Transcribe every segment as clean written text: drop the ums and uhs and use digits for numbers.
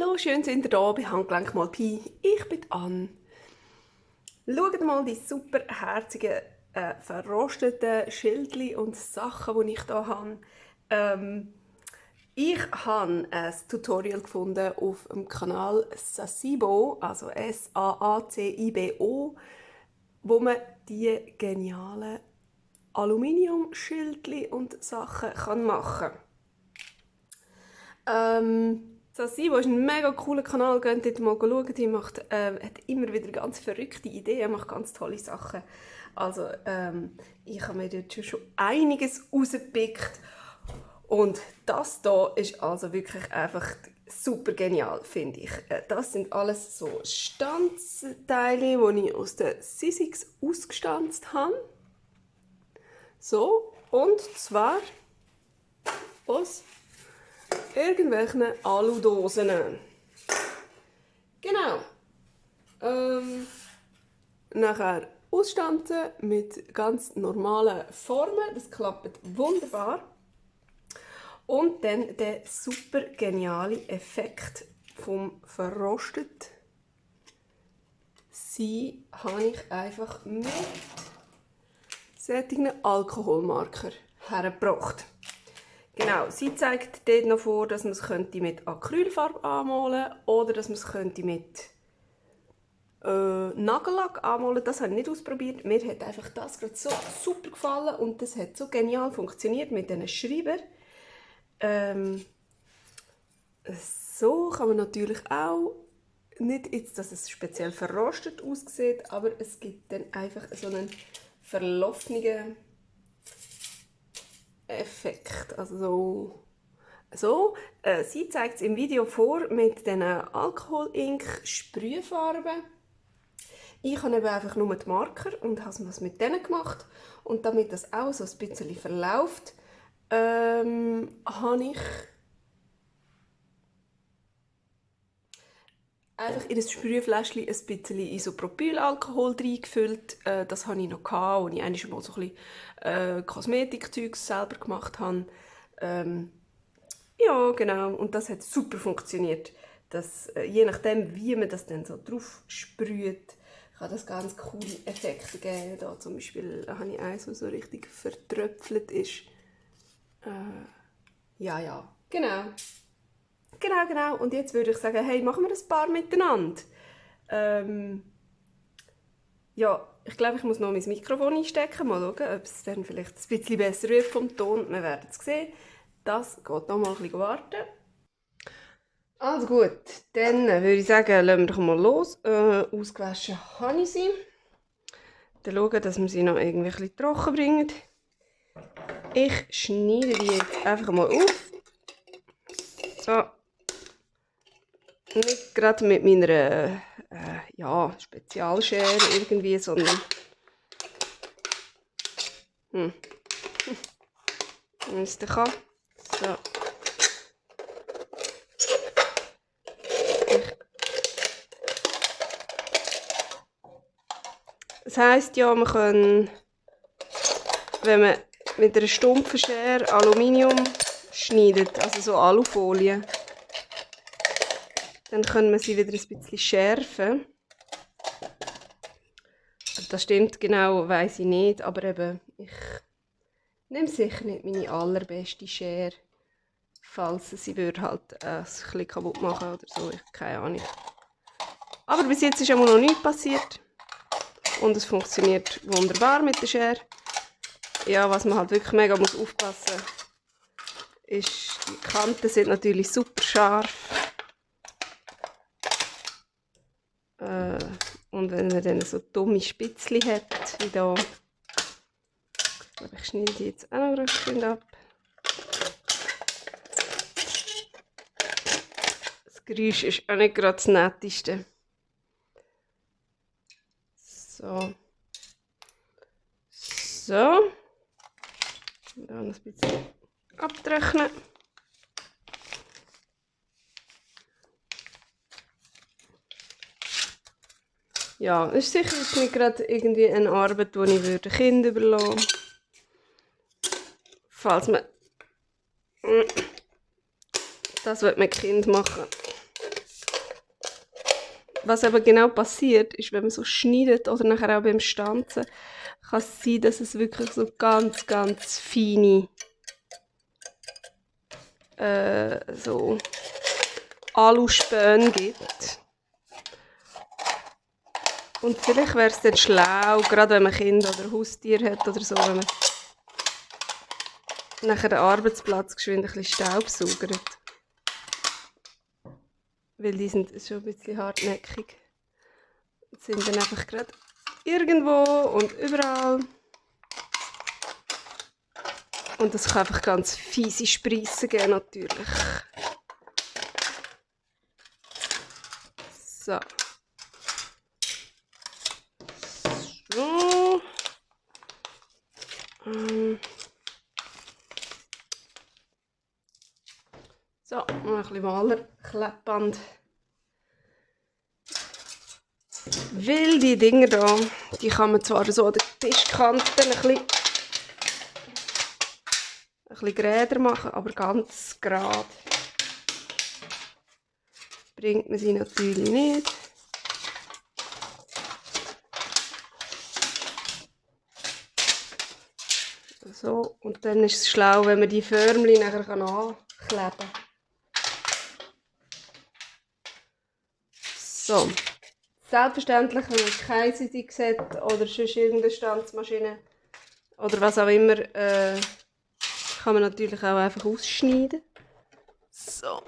Hallo, schön sind ihr da bei Handgelenk mal Pi. Ich bin Anne. Schaut mal die super herzigen, verrosteten Schildchen und Sachen, die ich hier habe. Ich habe ein Tutorial gefunden auf dem Kanal Sasibo, also S-A-A-C-I-B-O, wo man die genialen Aluminiumschildchen und Sachen machen kann. Sasibo ist ein mega cooler Kanal, geht dort mal schauen. Die hat immer wieder ganz verrückte Ideen, macht ganz tolle Sachen. Also ich habe mir dort schon einiges rausgepickt. Und das hier ist also wirklich einfach super genial, finde ich. Das sind alles so Stanzteile, die ich aus der Sizzix ausgestanzt habe. So, und zwar aus irgendwelchen Aludosen. Genau. Nachher ausstanzen mit ganz normalen Formen. Das klappt wunderbar. Und dann der super geniale Effekt vom verrostet sein habe ich einfach mit solchen Alkoholmarker hergebracht. Genau, sie zeigt dort noch vor, dass man es mit Acrylfarbe anmalen könnte oder dass man es mit Nagellack anmalen könnte. Das habe ich nicht ausprobiert. Mir hat einfach das gerade so super gefallen und das hat so genial funktioniert mit diesen Schreibern. So kann man natürlich auch, nicht jetzt, dass es speziell verrostet aussieht, aber es gibt dann einfach so einen verlaufenden Effekt. Also so. Sie zeigt es im Video vor mit diesen Alkohol-Ink-Sprühfarben. Ich habe eben einfach nur die Marker und habe es mit denen gemacht. Und damit das auch so ein bisschen verläuft, habe ich einfach in das Sprühfläschchen ein bisschen Isopropylalkohol reingefüllt. Das hatte ich noch, als ich einmal so ein bisschen Kosmetikzeugs selber gemacht habe. Ja, genau. Und das hat super funktioniert. Je nachdem, wie man das dann so drauf sprüht, kann das ganz coole Effekte geben. Da zum Beispiel habe ich eins, das so richtig vertröpfelt ist. Ja, genau. Genau. Und jetzt würde ich sagen, hey, machen wir ein paar miteinander. Ja, ich glaube, ich muss noch mein Mikrofon einstecken. Mal schauen, ob es dann vielleicht ein bisschen besser wird vom Ton. Wir werden es sehen. Das geht noch mal ein bisschen warten. Also gut, dann würde ich sagen, lassen wir doch mal los. Ausgewaschen habe ich sie. Dann schauen, dass wir sie noch irgendwie ein bisschen trocken bringen. Ich schneide die jetzt einfach mal auf. So. Nicht gerade mit meiner Spezialschere irgendwie, sondern wenn es dann kann. So. Das heisst ja, man kann, wenn man mit einer stumpfen Schere Aluminium schneidet, also so Alufolie, dann können wir sie wieder ein bisschen schärfen. Das stimmt genau, weiss ich nicht, aber eben, ich nehme sicher nicht meine allerbeste Schere, falls sie würde halt ein bisschen kaputt machen oder so, ich habe keine Ahnung. Aber bis jetzt ist immer noch nichts passiert und es funktioniert wunderbar mit der Schere. Ja, was man halt wirklich mega aufpassen muss, ist, die Kanten sind natürlich super scharf. Und wenn man dann so dumme Spitzchen hat, wie hier, ich schneide die jetzt auch noch ein bisschen ab. Das Geräusch ist auch nicht gerade das Netteste. So. Und dann ein bisschen abtrocknen. Ja, es ist sicher jetzt nicht gerade irgendwie eine Arbeit, die ich würde Kind überlassen würde. Falls man das mit Kind machen was aber genau passiert, ist, wenn man so schneidet oder nachher auch beim Stanzen, kann es sein, dass es wirklich so ganz, ganz feine so Aluspäne gibt. Und vielleicht wäre es dann schlau, gerade wenn man Kinder oder Haustiere hat oder so, wenn man nachher den Arbeitsplatz geschwind ein bisschen staubsaugert. Weil die sind schon ein bisschen hartnäckig. Sind dann einfach gerade irgendwo und überall. Und das kann einfach ganz fiese Spritzen geben, natürlich. So. So. So, noch ein bisschen Malerkleppband. Weil die Dinger hier, die kann man zwar so an den Tischkanten ein bisschen geräder machen, aber ganz gerade bringt man sie natürlich nicht. So, und dann ist es schlau, wenn man die Förmchen nachher ankleben kann. So. Selbstverständlich, wenn man kein CD-Set oder sonst irgendeine Stanzmaschine oder was auch immer, kann man natürlich auch einfach ausschneiden. So,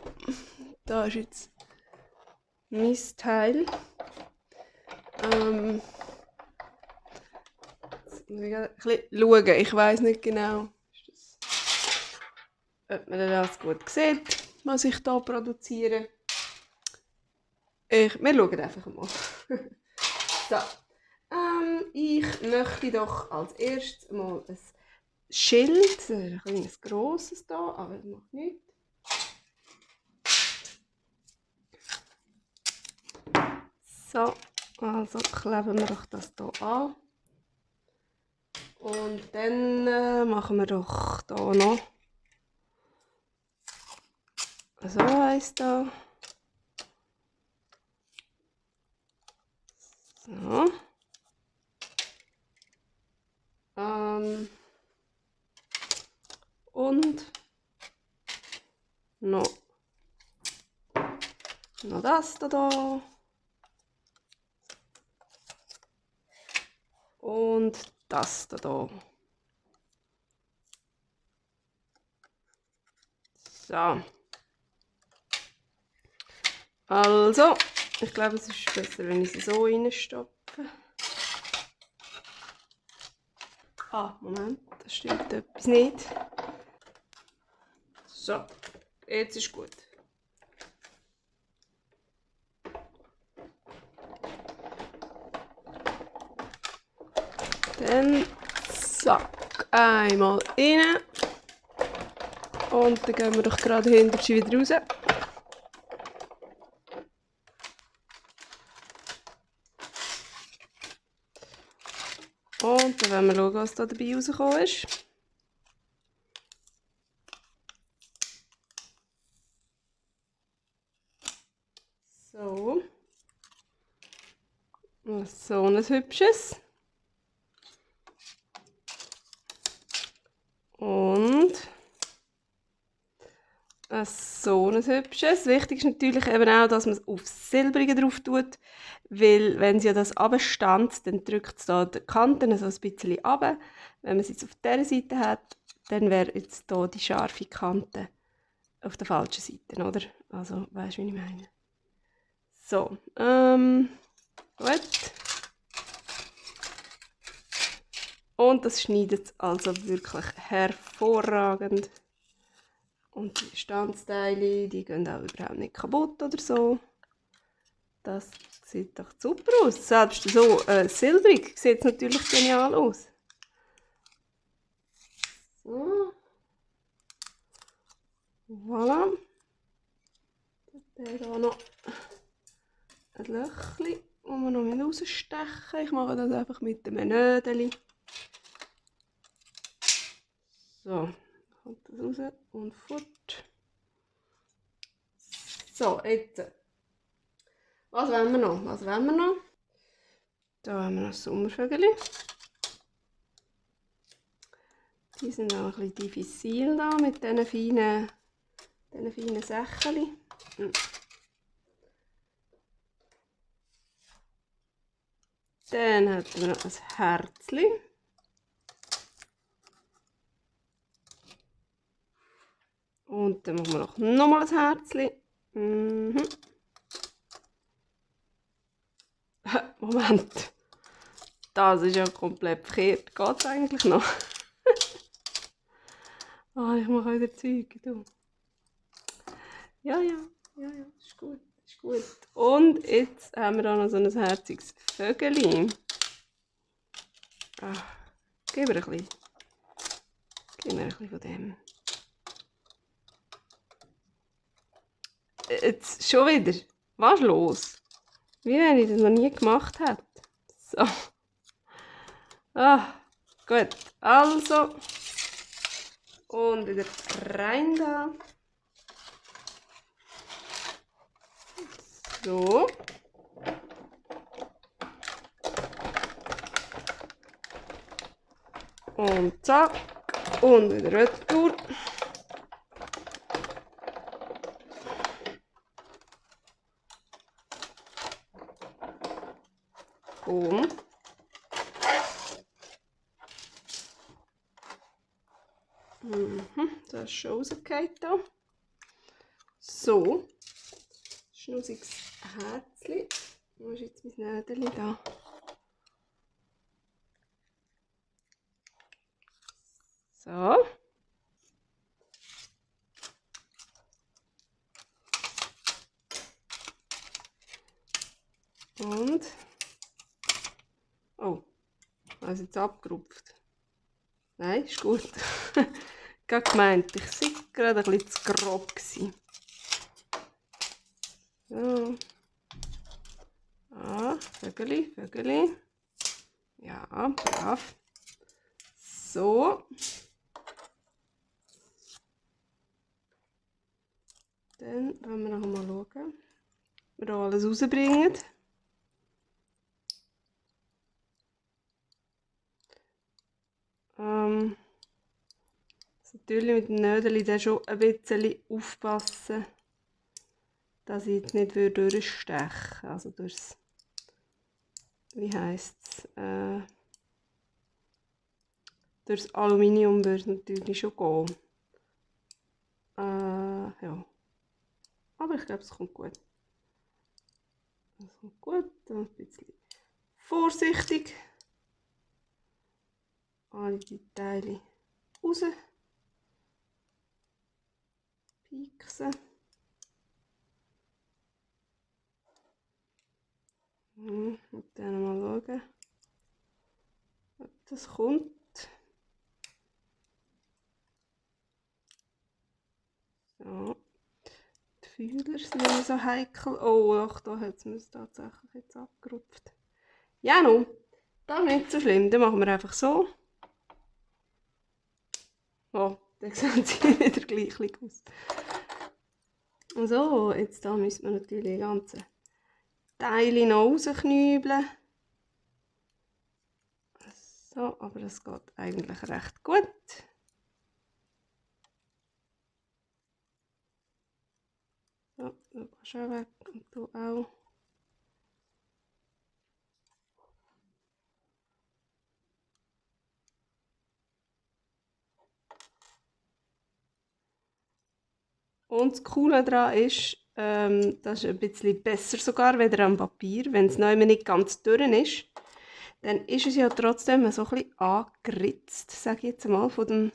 da ist jetzt mein Teil. Jetzt muss ich ein bisschen schauen, ich weiss nicht genau, ob man das gut sieht, was ich hier produziere. Wir schauen einfach mal. So. Ich möchte doch als erstes mal ein Schild, ein kleines grosses hier, aber das macht nichts. So, also kleben wir doch das hier an. Und dann machen wir doch hier noch so eins da. So. Und noch das da. Und das da. So. Also, ich glaube, es ist besser, wenn ich sie so reinstopfe. Ah, Moment, das stimmt etwas nicht. So, jetzt ist gut. Dann zack, einmal rein. Und dann gehen wir doch gerade hinterher wieder raus. Und dann wollen wir schauen, was da dabei rausgekommen ist. So. So ein hübsches. Und so ein hübsches. Wichtig ist natürlich eben auch, dass man es aufs Silbrige drauf tut, weil wenn sie das abstanzt, dann drückt es da die Kanten so ein bisschen runter. Wenn man es jetzt auf dieser Seite hat, dann wäre jetzt hier die scharfe Kante auf der falschen Seite, oder? Also, weißt du, wie ich meine? So, gut. Und das schneidet also wirklich hervorragend. Und die Stanzteile, die gehen auch überhaupt nicht kaputt oder so. Das sieht doch super aus. Selbst so silbrig sieht es natürlich genial aus. So. Voilà. Der hier noch ein Löchchen, das wir noch rausstechen müssen. Ich mache das einfach mit dem Nödeli. So, kommt das raus und fort. So, jetzt Was wollen wir noch? Was wollen wir noch? Da haben wir noch das Sommervögel. Die sind auch ein bisschen diffizil da mit diesen feinen Säckchen. Dann hätten wir noch ein Herzchen. Und dann machen wir noch mal ein Herzchen. Moment. Das ist ja komplett verkehrt. Geht es eigentlich noch? Ich mache wieder Zeug. Du. Ja, ist gut, ist gut. Und jetzt haben wir da noch so ein herziges Vögeli. Gib mir ein bisschen von dem. Jetzt schon wieder. Was ist los? Wie wenn ich das noch nie gemacht hätte. So. Gut. Also. Und wieder rein da. So. Und zack. Und wieder retour. Und. Das ist schon rausgefallen da. So. Schnussiges Herzchen. Wo ist jetzt mein Nädeli da? So. Und. Oh. Also jetzt abgerupft. Nein, ist gut. Ich habe gemeint, ich war gerade ein bisschen zu grob. So. Vögeli. Ja, brav. So. Dann wollen wir noch mal schauen, ob wir hier alles rausbringen. Natürlich mit dem Nödeli dann schon ein bisschen aufpassen, dass ich jetzt nicht durchsteche. Also durchs, wie heisst es, durchs Aluminium würde es natürlich schon gehen. Ja. Aber ich glaube, es kommt gut. Es kommt gut. Ein bisschen vorsichtig. Alle die Teile raus. Pieksen. Und dann mal schauen, ob das kommt. So. Die Fühler sind immer so heikel. Oh, ach, da hat es mir tatsächlich jetzt abgerupft. Ja, no. Das ist nicht so schlimm. Dann machen wir einfach so. Oh, dann sehen sie wieder gleich aus. So, jetzt da müssen wir natürlich die ganzen Teile noch rausknübeln. So, aber das geht eigentlich recht gut. So, du gehst auch weg und du auch. Und das Coole daran ist, das ist ein bisschen besser sogar wieder am Papier. Wenn es noch nicht ganz dünn ist, dann ist es ja trotzdem so ein bisschen angeritzt, sage ich jetzt mal, von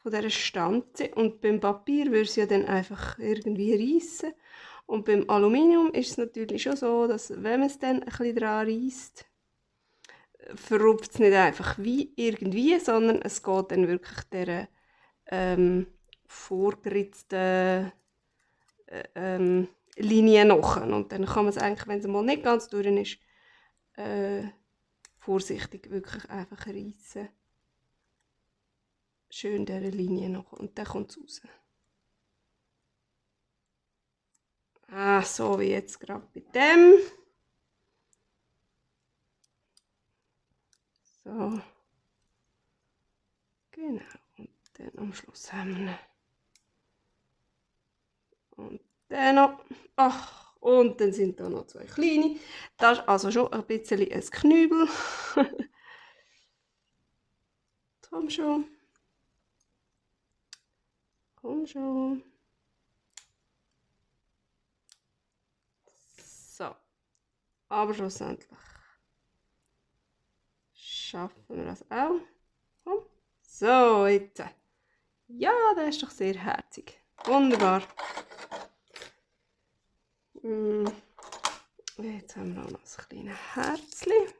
dieser Stanze. Und beim Papier würde es ja dann einfach irgendwie reissen. Und beim Aluminium ist es natürlich schon so, dass wenn man es dann ein bisschen dran reisst, verrupft es nicht einfach wie irgendwie, sondern es geht dann wirklich dieser vorgeritzten Linie nach. Und dann kann man es eigentlich, wenn es mal nicht ganz durch ist, vorsichtig wirklich einfach reissen. Schön dieser Linie nach und dann kommt es raus. so wie jetzt gerade bei dem. So. Genau. Und dann am Schluss haben wir ihn. Und den noch. Ach, und dann sind da noch 2 kleine. Das ist also schon ein bisschen ein Knübel. Komm schon. Komm schon. So. Aber schlussendlich schaffen wir das auch. Komm. So, jetzt. Ja, der ist doch sehr herzig. Wunderbar. Jetzt haben wir auch noch ein kleines Herzchen.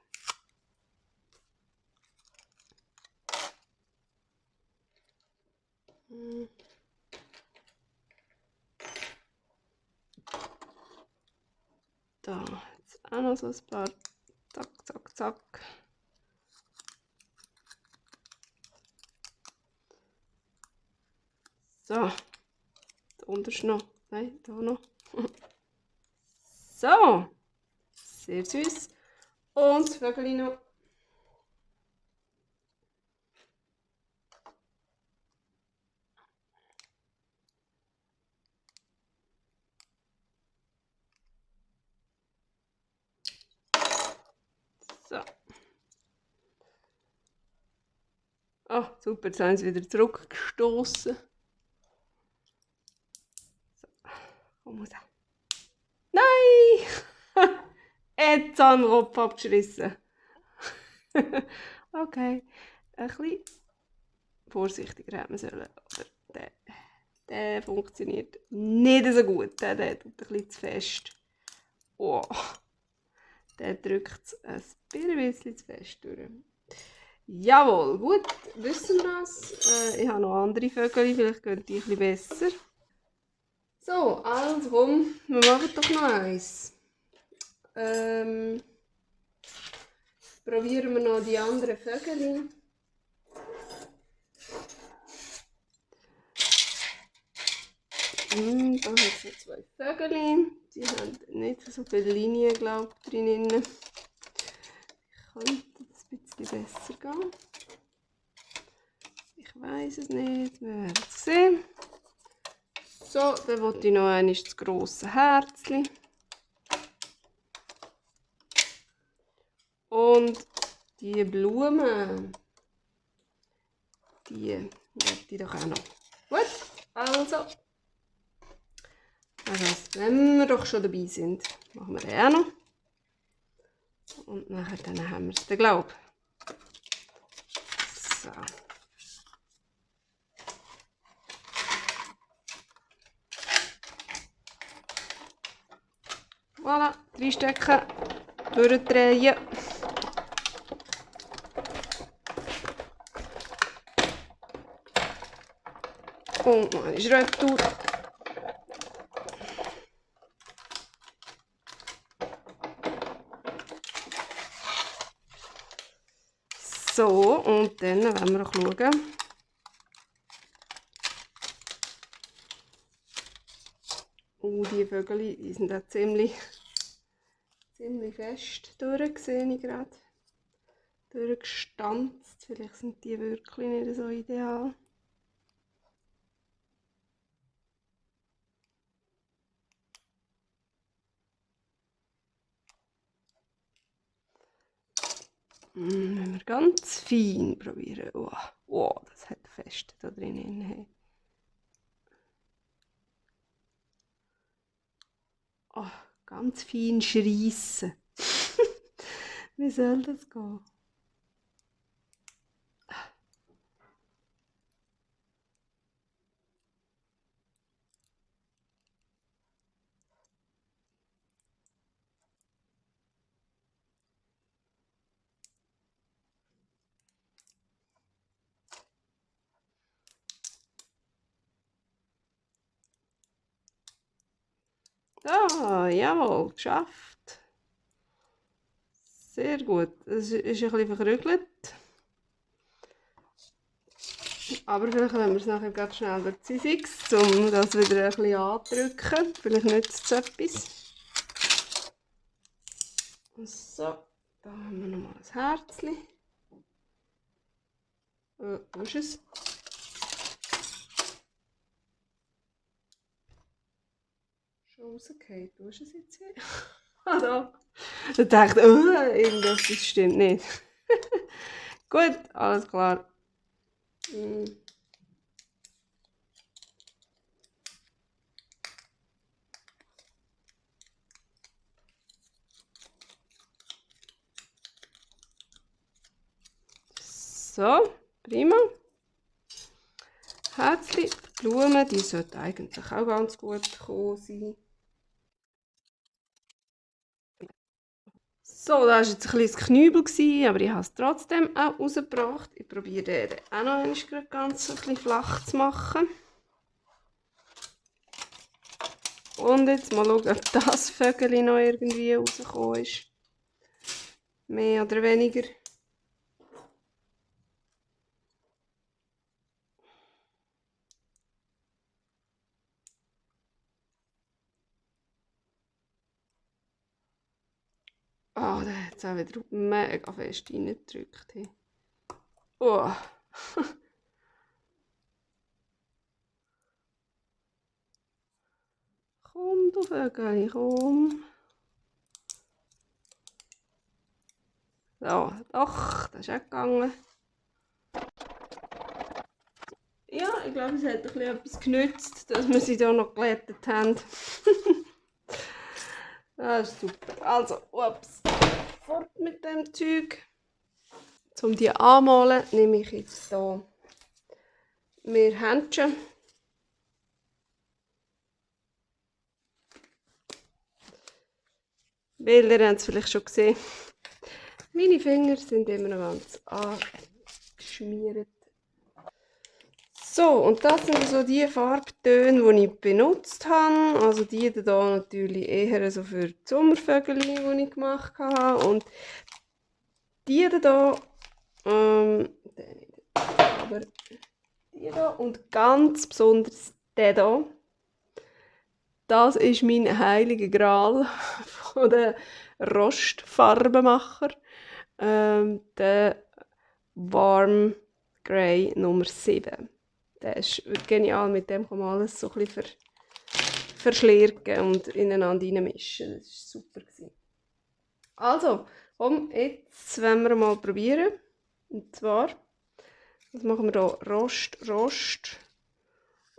Da, jetzt auch noch so ein paar. Zack, zack, zack. So. Da unten ist noch. Nein, da noch. So. Sehr süß. Und das Vögel noch. So. Ah, super, jetzt haben sie wieder zurückgestoßen. So. Komm raus. Nein! Jetzt habe ich den Kopf abgeschrissen. Okay. Ein bisschen vorsichtiger hätte man sollen. Aber der funktioniert nicht so gut. Der tut ein bisschen zu fest. Oh. Der drückt es ein bisschen zu fest durch. Jawohl, gut, wissen wir das. Ich habe noch andere Vögel, vielleicht gehen die ein bisschen besser. So, also komm, wir machen doch noch eins. Probieren wir noch die anderen Vögel. Da hat es noch 2 Vögel. Die haben nicht so viele Linien, glaube ich, drin. Könnte das ein bisschen besser gehen. Ich weiß es nicht, wir werden es sehen. So, dann wollte ich noch einmal das grosse Herzchen. Und die Blumen, die möchte ich doch auch noch. Gut, also wenn wir doch schon dabei sind, machen wir den auch noch. Und nachher dann haben wir es dann, glaube ich. So. Voilà, 3 Stücke durchdrehen. Und noch eine Retour. So, und dann wollen wir auch schauen. Die Vögel die sind auch ziemlich fest durch, sehe ich gerade. Durchgestanzt. Vielleicht sind die wirklich nicht so ideal. Wenn wir ganz fein probieren. Oh, das hat fest da drinnen. Oh, ganz fein schreissen. Wie soll das gehen? Ah, jawohl, geschafft. Sehr gut. Es ist ein bisschen verkrügelt. Aber vielleicht nehmen wir es nachher ganz schnell durch die Fix, um das wieder ein bisschen anzudrücken. Vielleicht nützt es etwas. So, da haben wir nochmal ein Herzchen. Wo ist es? Schon rausgefallen. Wo ist es jetzt hier? Ah, da. Ich dachte, irgendwas das stimmt nicht. Gut, alles klar. So, prima. Herzchen, die Blumen, die sollten eigentlich auch ganz gut gekommen sein. So, das war jetzt ein kleines Knübel, aber ich habe es trotzdem auch rausgebracht. Ich probiere den auch noch einmal ganz ein bisschen flach zu machen. Und jetzt mal schauen, ob das Vögel noch irgendwie rausgekommen ist. Mehr oder weniger. Oh, der hat es auch wieder mega fest reingedrückt. Oh. Komm, du Vögel, komm. So, doch, das ist auch gegangen. Ja, ich glaube, es hat ein bisschen etwas genützt, dass wir sie hier noch gelettet haben. Das ist super. Also, ups. Fort mit dem Zeug. Um die anmalen, nehme ich jetzt hier mehr Händchen. Weil ihr habt es vielleicht schon gesehen. Meine Finger sind immer noch ganz angeschmiert. So, und das sind so die Farbtöne, die ich benutzt habe. Also die hier natürlich eher so für die Sommervögel, die ich gemacht habe. Und die hier, aber die hier und ganz besonders der hier. Das ist mein heiliger Gral von den Rostfarbenmacher. Der Warm Grey Nummer 7. Der ist genial, mit dem kann man alles so ein bisschen verschlirken und ineinander reinmischen. Das war super. Also, komm, jetzt wollen wir mal probieren. Und zwar, was machen wir hier? Rost.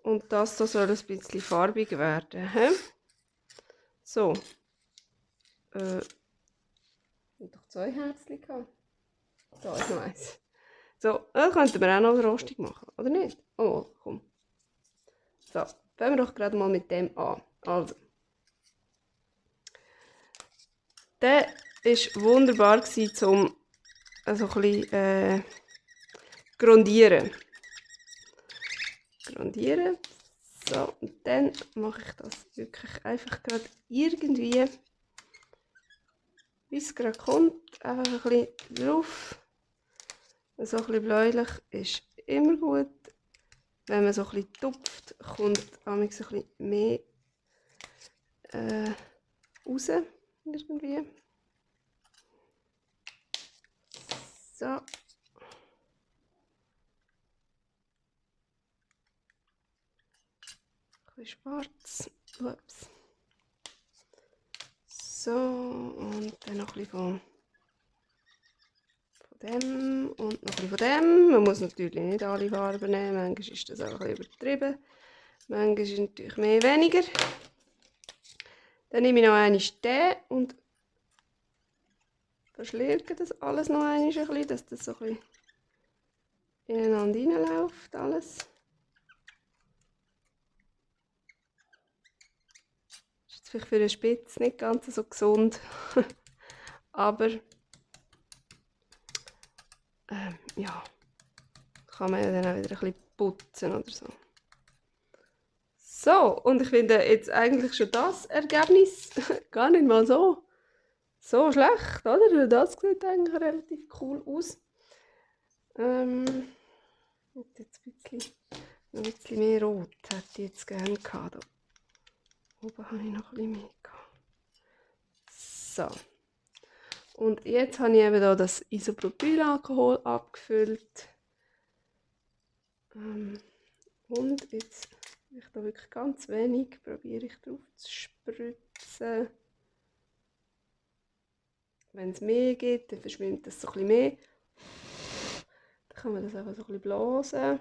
Und das hier soll ein bisschen farbig werden. He? So. Ich habe doch 2 Herzchen gehabt. Da ist noch eins. So, dann könnten wir auch noch rostig machen, oder nicht? Oh, komm. So, fangen wir doch gerade mal mit dem an. Also. Der war wunderbar, um also ein bisschen grundieren. So, und dann mache ich das wirklich einfach gerade irgendwie, wie es gerade kommt, einfach ein bisschen drauf. So ein bisschen bläulich ist immer gut. Wenn man so ein bisschen tupft, kommt ein bisschen mehr raus. Irgendwie. So. Ein bisschen schwarz. Ups. So, und dann noch ein bisschen von dem und noch ein bisschen von dem. Man muss natürlich nicht alle Farben nehmen, manchmal ist das auch ein bisschen übertrieben. Manchmal ist natürlich mehr weniger. Dann nehme ich noch einmal den und verschlirke das alles noch einmal ein bisschen, dass das so ein bisschen ineinander reinläuft, alles. Ist jetzt vielleicht für den Spitz nicht ganz so gesund, aber ja, kann man ja dann auch wieder ein bisschen putzen oder so. So, und ich finde jetzt eigentlich schon das Ergebnis gar nicht mal so schlecht, oder? Das sieht eigentlich relativ cool aus. Jetzt noch ein bisschen mehr Rot hätte ich jetzt gerne gehabt. Da oben habe ich noch ein bisschen mehr gehabt. So. Und jetzt habe ich eben hier das Isopropylalkohol abgefüllt. Und jetzt ich da wirklich ganz wenig probiere ich drauf zu spritzen. Wenn es mehr gibt, dann verschwimmt das so ein bisschen mehr. Dann kann man das einfach so ein bisschen blasen.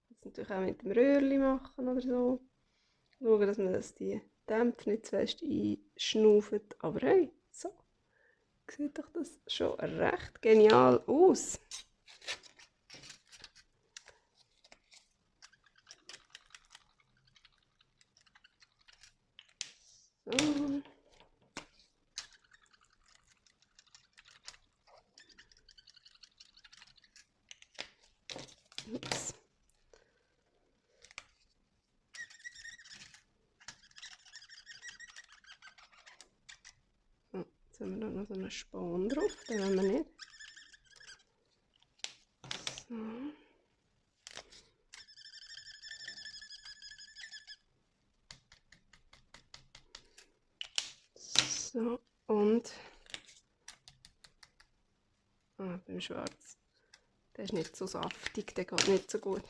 Das natürlich auch mit dem Röhrli machen oder so. Schauen, dass man die Dämpfe nicht zu fest einschnauft. Aber hey, so sieht doch das schon recht genial aus. So. Ups. So, jetzt haben wir da noch so einen Span drauf, den wollen wir nicht. So. So, und beim Schwarz. Der ist nicht so saftig, der geht nicht so gut.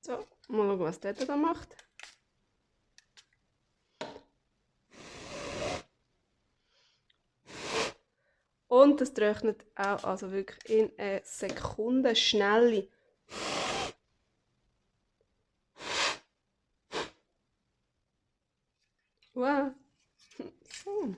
So, mal schauen, was der da macht. Und das trocknet auch also wirklich in einer Sekunde schnell. Wow. So.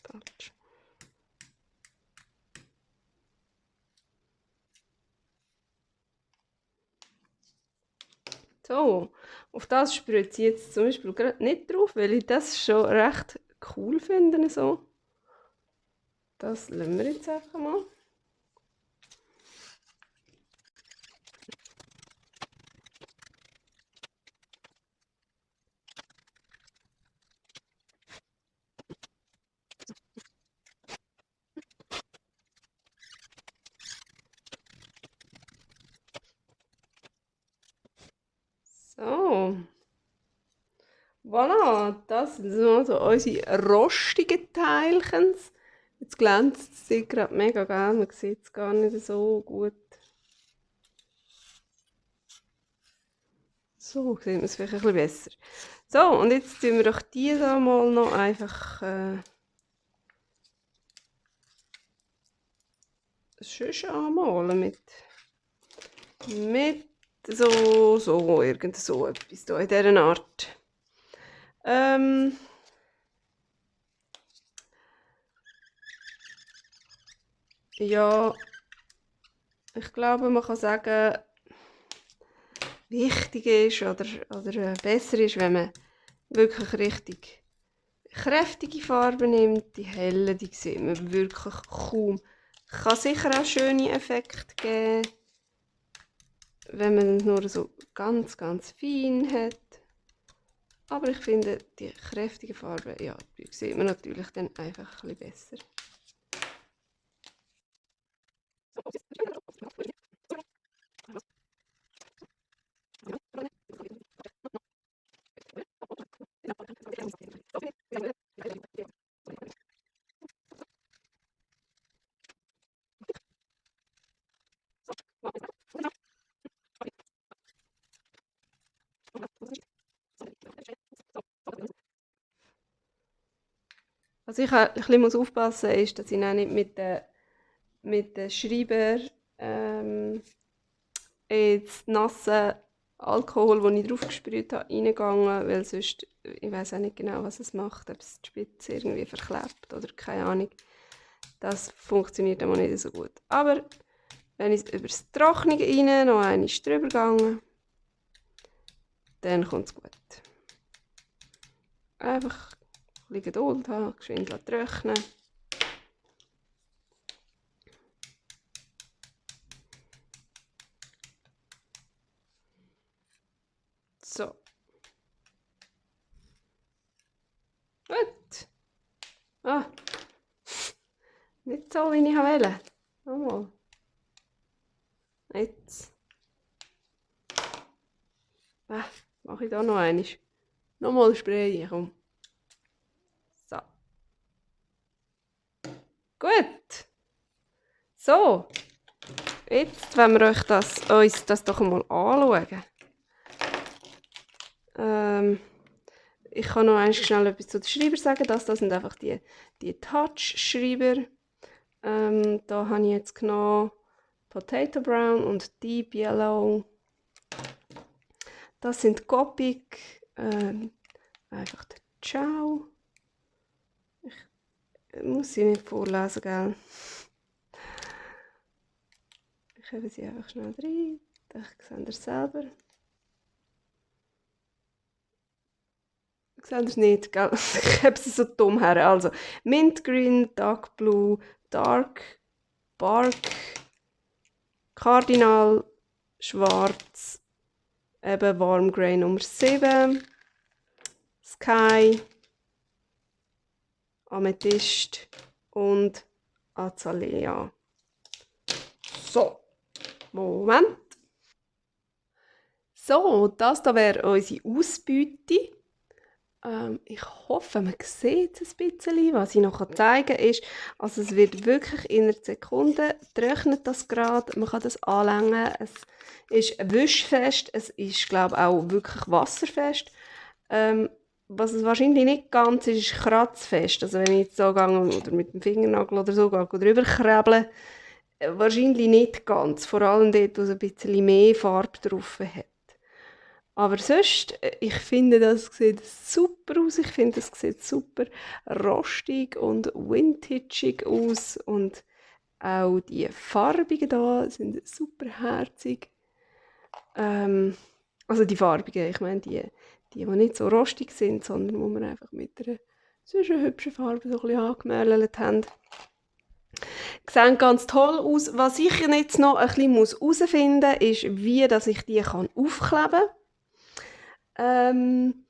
Falsch. So, auf das spritze ich jetzt zum Beispiel gerade nicht drauf, weil ich das schon recht cool finde. So. Das lassen wir jetzt einfach mal. So. Voilà, das sind so unsere rostigen Teilchen. Jetzt glänzt es gerade mega geil, man sieht es gar nicht so gut. So sieht man es vielleicht ein bisschen besser. So, und jetzt tun wir doch die da mal noch einfach schön anmalen mit so irgend so etwas da in dieser Art. Ja, ich glaube, man kann sagen, wichtig ist oder besser ist, wenn man wirklich richtig kräftige Farben nimmt. Die hellen, die sieht man wirklich kaum. Kann sicher auch schöne Effekte geben. wenn man es nur so ganz, ganz fein hat. Aber ich finde, die kräftige Farbe, ja, die sieht man natürlich dann einfach ein bisschen besser. Was ich ein bisschen aufpassen muss, ist, dass ich dann nicht mit den Schreiber ins nasse Alkohol, den ich drauf gesprüht habe, reingegangen, weil sonst, ich weiß auch nicht genau, was es macht, ob es die Spitze irgendwie verklebt oder keine Ahnung. Das funktioniert immer nicht so gut. Aber wenn ich es über das Trocknen rein noch einmal drüber gehe, dann kommt es gut. Einfach ein bisschen Geduld haben, geschwind trocknen. So. Gut. Ah. Nicht so, wie ich wollte. Nochmal. Jetzt. Mache ich da noch einmal. Nochmal sprayen, komm. So. Gut. So. Jetzt wollen wir uns das doch einmal anschauen. Ich kann noch schnell etwas zu den Schreibern sagen. Das sind einfach die Touch-Schreiber. Da habe ich jetzt genommen Potato Brown und Deep Yellow. Das sind Copic. Einfach der Ciao. Ich muss sie nicht vorlesen, gell? Ich habe sie einfach schnell rein. Ich sehe das selber. Ich sehe das nicht, gell? Ich habe sie so dumm her. Also, Mint Green, Dark Blue, Dark, Bark, Cardinal, Schwarz, eben Warm Grey Nummer 7, Sky, Amethyst und Azalea. So, Moment. So, das da wäre unsere Ausbeute. Ich hoffe, man sieht es ein bisschen. Was ich noch zeigen kann, ist, also es wird wirklich in einer Sekunde, trocknet das gerade, man kann das anlängen. Es ist wischfest, es ist, glaube ich, auch wirklich wasserfest. Was es wahrscheinlich nicht ganz ist, ist kratzfest. Also wenn ich jetzt so gehe oder mit dem Fingernagel oder so gehe, drüber krabbeln, wahrscheinlich nicht ganz. Vor allem dort, wo es ein bisschen mehr Farbe drauf hat. Aber sonst, ich finde, das sieht super aus. Ich finde, das sieht super rostig und vintageig aus. Und auch die Farbigen da sind super herzig. Also die Farbigen, ich meine die nicht so rostig sind, sondern wo man einfach mit einer sonst eine hübschen Farbe so ein bisschen angemalt haben. Die sehen ganz toll aus. Was ich jetzt noch ein bisschen herausfinden muss, ist, wie dass ich die aufkleben kann.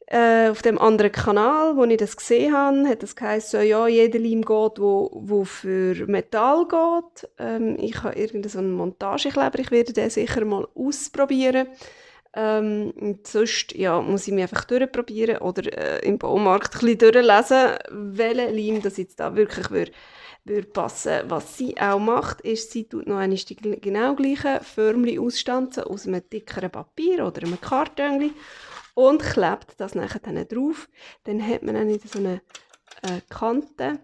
Auf dem anderen Kanal, wo ich das gesehen habe, hat es geheißen, ja, jeder Leim geht, wo für Metall geht. Ich habe irgendeinen Montagekleber, ich werde den sicher mal ausprobieren. Und sonst ja, muss ich mich einfach durchprobieren oder im Baumarkt ein bisschen durchlesen, welcher Leim das jetzt da wirklich würde passen. Was sie auch macht, ist, sie tut noch einmal die genau gleichen Förmchen ausstanzen aus einem dickeren Papier oder einem Karton und klebt das nachher dann drauf. Dann hat man dann wieder so eine Kante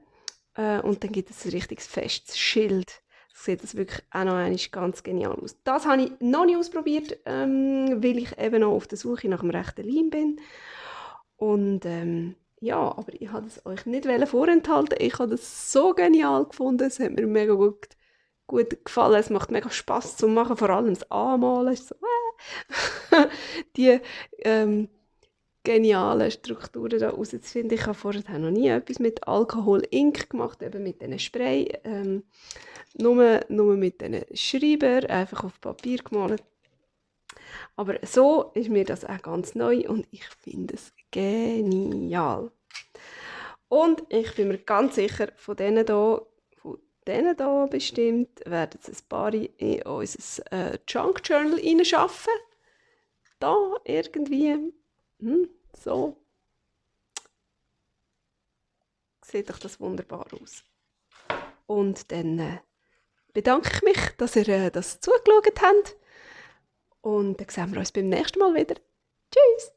und dann gibt es ein richtiges festes Schild. Sieht das wirklich auch noch einmal ganz genial aus. Das habe ich noch nicht ausprobiert, weil ich eben noch auf der Suche nach dem rechten Leim bin. Und ja, aber ich habe es euch nicht vorenthalten. Ich habe das so genial gefunden. Es hat mir mega gut gefallen. Es macht mega Spass zu machen, vor allem das Anmalen. Ist so, die genialen Strukturen da herauszufinden. Ich habe vorher noch nie etwas mit Alkohol-Ink gemacht, eben mit diesen Spray. Nur mit diesen Schreiber, einfach auf Papier gemalt. Aber so ist mir das auch ganz neu und ich finde es genial. Und ich bin mir ganz sicher, von denen hier bestimmt, werden es ein paar in unser Junk Journal reinschaffen. Da irgendwie, so sieht doch das wunderbar aus. Und dann bedanke ich mich, dass ihr das zugeschaut habt. Und dann sehen wir uns beim nächsten Mal wieder. Tschüss!